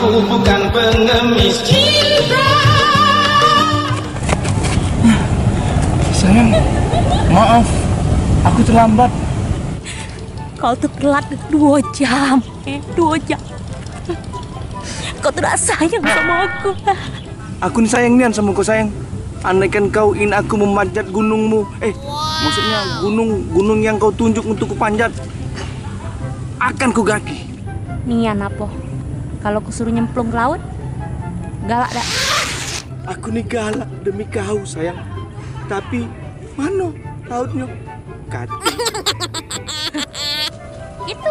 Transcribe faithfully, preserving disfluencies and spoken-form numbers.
Aku bukan pengemis cinta. Sayang, maaf, aku terlambat. Kau tuh telat dua jam, eh, dua jam. Kau tuh dak sayang sama aku. Aku ni sayang nian samo kau, sayang. Andaikan kau in aku memanjat gunungmu, eh, maksudnya gunung, gunung yang kau tunjuk untuk kupanjat, akan ku gaki. Nian apo? Kalau ku suruh nyemplung ke laut, galak dak? Aku ni galak demi kau, sayang. Tapi mano lautnyo? Kati. Itu